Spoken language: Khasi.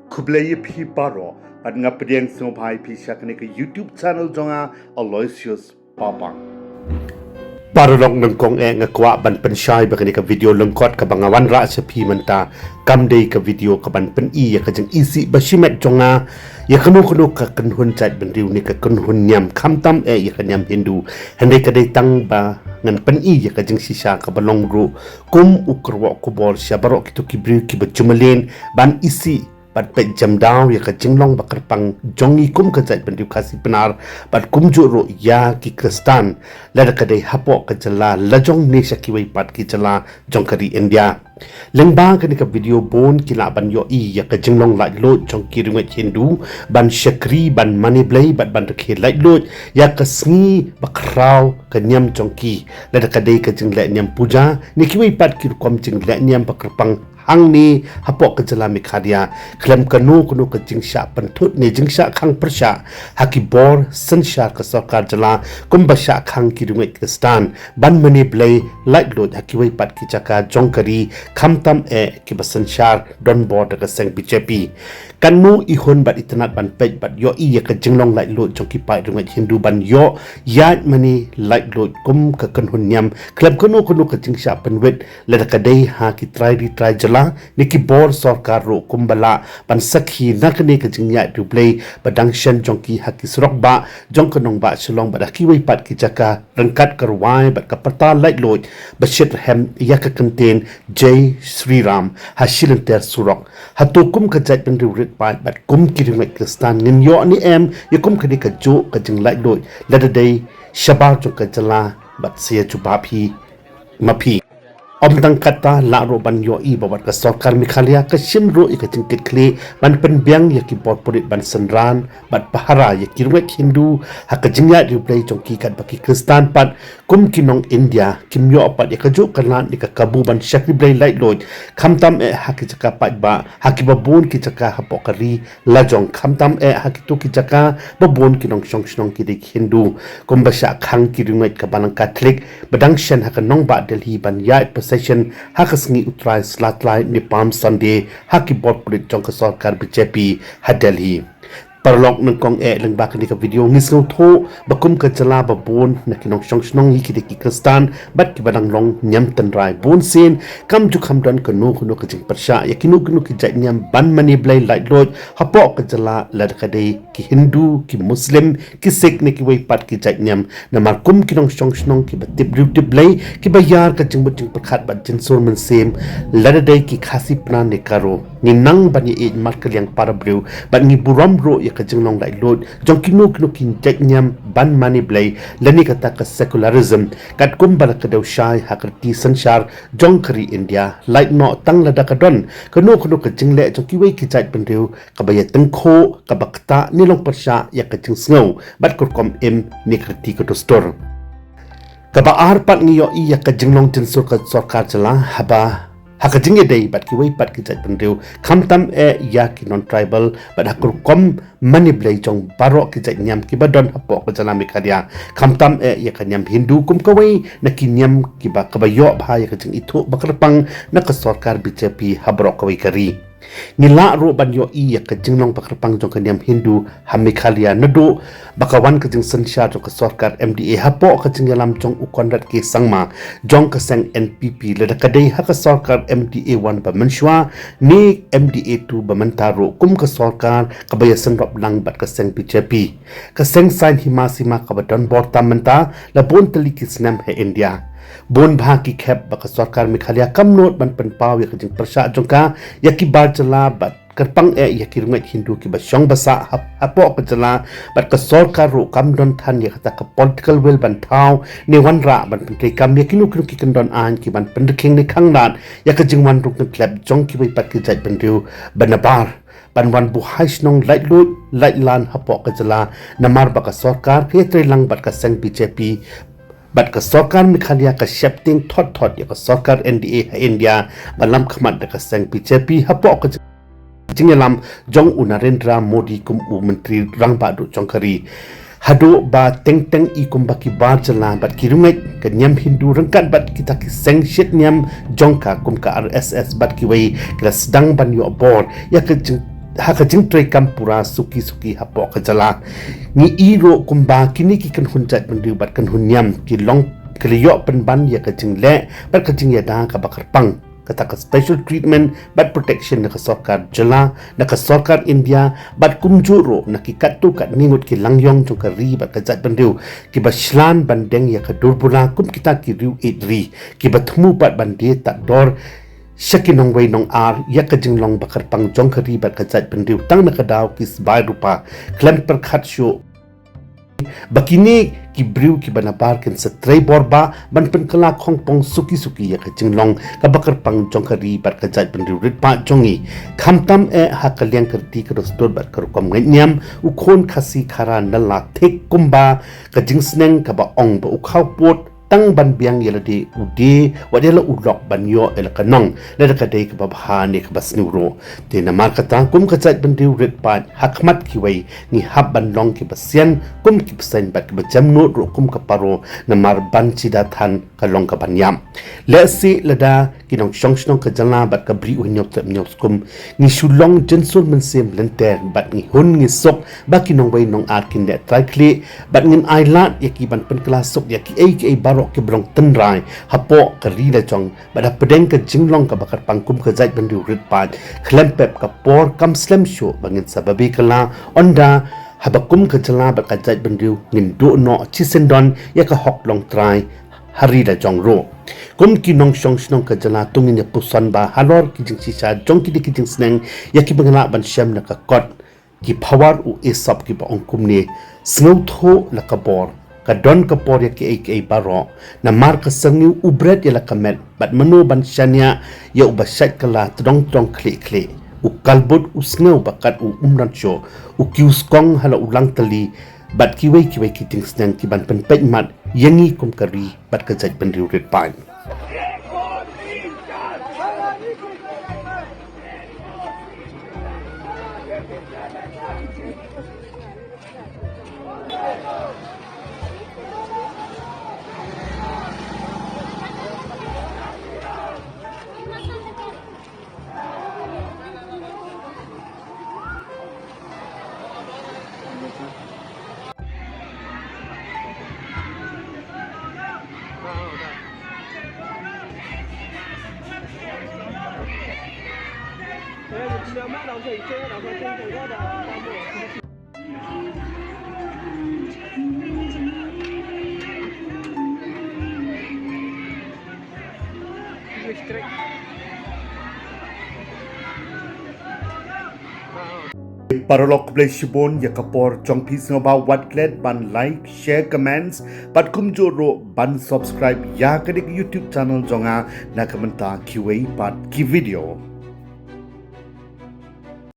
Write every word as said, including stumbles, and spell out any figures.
Khublei ïa phi baroh, bad nga pdiang sngewbha ïa phi sha kane ka YouTube channel jong nga, Aloysius Papang. Paralok nyngkong eh, nga kwah ban pynshai ba kane ka video lyngkot kaba nga wanrah sha phi mynta kam dei ka video kaban pyni ïa ka jingisih ba shimet jong nga ïa kano kano ka kynhun jaitbynriew ne ka kynhun niam, khamtam eh ïa ka niam Hindu. Hynrei ka dei tang ba ngan pyni ïa ka jingshisha kaba long ruh kum u kyrwoh khubor sha baroh kito ki briew kiba ju mlien ban isih bad peit jemdaw ïa ka jinglong ba kyrpang jong ngi kum ka jaitbynriew Khasi Pnar, bad kumjuh ruh ïa ki Khristan, lada ka dei hapoh ka jylla lajong ne sha kiwei pat ki jylla jong ka ri India. Lyngba kane ka video bun ki lah ban ïohi ïa ka jinglong laitluid jong ki riewngeit Hindu ban shakri, ban mane Blei bad ban rkhie laitluid ïa ka sngi ba khraw ka niam jong ki, lada ka dei ka jingleh niam puja ne kiwei pat ki rukom jingleh niam ba kyrpang hangne hapoh ka jylla Meghalaya. Khlem kano kano ka jingshah pynthut ne jingshah khang pyrshah ha ki bor synshar ka sorkar jylla, kumba shah khang ki riewngeit Khristan ban mane Blei laitluid ha kiwei pat ki jaka jong ka ri, khamtam eh kiba synshar donbor da ka seng B J P. Katno i hun bad i tnat ban peit bad ïohi ïa ka jinglong laitluid jong ki paid riewngeit Hindu ban ïoh ïaid mane laitluid kum ka kynhun niam, khlem kano kano ka jingshah pynwit, lada ka dei ha ki trai ri trai jylla ne ki bor sorkar ruh, kumba lah ban sakhi na kane ka jingïaid riewblei ba dang shen jong ki ha ki surok bah jong ka nongbah Shillong bad ha kiwei pat ki jaka, ryngkat ka rwai bad ka pyrta laitluid ba shit rhem ïa ka kyntien Jai Shri Ram ha shilynter surok. Hato kum ka jaitbynriew rit paid bad kum ki riewngeit Khristan ngin ïoh ne em ïa kum kane kajuh ka jinglaitluid lada dei shabar jong ka jylla bad sa ïa jubab hi ma phi? Ym tang katta, lah ruh ban ïohi ba wat ka sorkar Meghalaya ka shim ruh ïa ka jingkitkhlieh ban pynbiang ïa ki bor pulit ban synran bad pahara ïa ki riewngeit Hindu ha ka jingïaid riewblei jong ki, katba ki Khristan pat kum ki nong India kim ïoh pat ïa kajuh ka lad ne ka kabu ban shakri Blei laitluid, khamtam eh ha ki jaka paidbah ha kiba bun ki jaka hapoh ka ri lajong, khamtam eh ha kito ki jaka ba bun ki nongshong shnong ki dei ki Hindu. Kumba shah khang ki riewngeit ka Balang Katholik ba dang shen ha ka nongbah Delhi ban ïaid procession ha ka sngi U Trai Sla Tlai ne Palm Sunday ha ki bor pulit jong ka sorkar B J P ha Delhi. Paralok nyngkong eh, lyngba kane ka video ngi sngewthuh ba kum ka jylla ba bun na ki nongshong shnong hi ki dei ki Khristan bad kiba dang long niam tynrai. Bun sien kam ju kham don kano kano ka jingpyrshah ïa kino kino ki jait niam ban mane Blei laitluid hapoh ka jylla, lada ka dei ki Hindu, ki Muslim, ki Sikh ne kiwei pat ki jait niam. Namar kum ki nongshong shnong kiba tip briew tip Blei, kiba ïar ka jingmut jingpyrkhat bad jingsur mynsiem, lada dei ki Khasi Pnar ne Garo, ngi nang ban ïaieit markylliang para briew bad ngi burom ruh ïa ka jinglong laitluid jong kino kino ki jait niam ban mane Blei lane kata ka secularism, katkum ba la kdew shai ha ka riti synshar jong ka ri India. Lait noh tang lada ka don kano kano ka jingleh jong kiwei ki jait bynriew kaba ïa tyngkhuh, kaba ktah ne long pyrshah ïa ka jingsngew bad ka rukom im ne ka riti ka dustur. Kaba ar pat, ngi ïohi ïa ka jinglong jingsur ka sorkar jylla haba ha ka jingïadei bad kiwei pat ki jait bynriew, khamtam eh ïa ki non-tribal bad ha ka rukom mane Blei jong baroh ki jait niam kiba don hapoh ka jylla Meghalaya, khamtam eh ïa ka niam Hindu kum kawei na ki niam kiba, kaba ïoh bha ïa ka jingithuh ba kyrpang na ka sorkar B J P ha baroh kawei ka ri. Ngi lah ruh ban ïohi ïa ka jinglong ba kyrpang jong ka niam Hindu ha Meghalaya naduh ba ka wan ka jingsynshar jong ka sorkar M D A hapoh ka jingïalam jong u Conrad K Sangma jong ka seng N P P, lada ka dei ha ka sorkar M D A one ba mynshuwa ne M D A two ba mynta ruh kum ka sorkar kaba ïasynrop lang bad ka seng B J P. Ka seng saiñ hima sima kaba don bor tam mynta la bun tylli ki snem ha India. Bun bha ki khep ba ka sorkar Meghalaya kam nud ban pynpaw ïa ka jingpyrshah jong ka ïa ki bar jylla bad kyrpang eh ïa ki riewngeit Hindu kiba shong ba sah hap-, hapoh ka jylla, bad ka sorkar ruh kam don than ïa kata ka political will ban thaw ne wanrah ban pyntreikam ïa kino kino ki kyndon aiñ ki ban pynrkhing ne khanglad ïa ka jingwan rung kyntlep jong kiwei pat ki jait bynriew ba nabar ban wan buhai shnong laitluid laitlan hapoh ka jylla, namar ba ka sorkar ka ïatreilang bad ka seng B J P bad ka sorkar Meghalaya ka sheptieng thot thot ïa ka sorkar N D A ha India ba lam khmat da ka seng B J P hapoh ka jingïalam jong u Narendra Modi kum u Myntri Rangbah Duh jong ka ri. Haduh ba teng teng i kumba ki bar jylla bad ki riewngeit ka niam Hindu ryngkat bad kita ki seng shit niam jong ka kum ka R S S bad kiwei, ki la sdang ban ïoh bor ïa ka jing ha ka jingtrei kam pura suki suki hapoh ka jylla. Ngi i ruh kumba kine ki kynhun jaitbynriew bad kynhun niam ki long ki la ïoh pynban ïa ka jingleh bad ka jingïada kaba kyrpang, kata ka special treatment bad protection na ka sorkar jylla, na ka sorkar India, bad kumjuh ruh na ki katto katne ngut ki langïong jong ka ri bad ka jaitbynriew, kiba shlur ban deng ïa ka dur bula kum kita ki riew ïeit ri, kiba thmu pat ban die tad dor sha ki nongwei nongar ïa ka jinglong ba kyrpang jong ka ri bad ka jaitbynriew, tang na ka daw ki sbai rupa khlem pyrkhat shuh ba kine ki briew kiba nabar kin sa trei bor bah ban pynkylla khongpong suki suki ïa ka jinglong kaba kyrpang jong ka ri bad ka jaitbynriew rit paid jong ngi. Khamtam eh ha ka liang ka riti, ka dustur bad ka rukom ngeit niam, u khun Khasi Khara Nalla thik kumba ka jingsneng kaba ong ba u khaw pud tang ban biang ïa lade u die, wat ïa la u lok ban ïoh ïa la ka nong, lada ka dei kaba bha ne kaba sniew ruh. Te namar kata kum ka jaitbynriew rit paid ha khmat kiwei ngi hap ban long kiba sian kum ki bseiñ bad kiba jemnud ruh kum ka paro, namar ban sida than ka long kaban ïap. Lehse lada ki nongshong shnong ka jylla bad ka Bri U Hynñiewtrep Hynñiewskum ngi shu long jynsur mynsiem lynter bad ngi hun ngi suk ba ki nongwei nongar kin leh trai khlieh, bad ngin ailad ïa ki ban pynkylla suk ïa kiei kiei baroh kiba long tynrai hapoh ka ri la jong, bad hapdeng ka jinglong kaba kyrpang kum ka jaitbynriew rit paid, khlem pep ka por kam slem shuh ba ngin sa babe kylla, ynda haba kum ka jylla bad ka jaitbynriew ngin duh noh shisyndon ïa ka hok longtrai ha ri la jong ruh. Kum ki nongshong shnong ka jylla, to ngin ïa puson ba halor ki jingshisha jong kine ki jingsneng ïa kiba ngi lah ban shem na ka kot, ki phawar u Aesop kiba ong kumne: Sngewthuh la ka bor, ka don ka por ïa kiei kiei baroh. Namar ka syrngiew u bret ïa la ka met, bad mano ban shaniah ïa uba shait kylla tdong tdong khlieh khlieh? U kalbut u sngew ba kat u um don shuh, u kiew skong ha la u lang tylli, bad kiwei kiwei ki jingsneng kiban pynpeit mat ïa ngi kum ka ri bad ka jaitbynriew rit paid. Paralok, khublei shibun ïa ka por jong phi. Sngewbha wat klet ban like, share, comments, bad kumjuh ruh ban subscribe ïa kane ka YouTube channel jong nga na ka bynta kiwei pat ki video.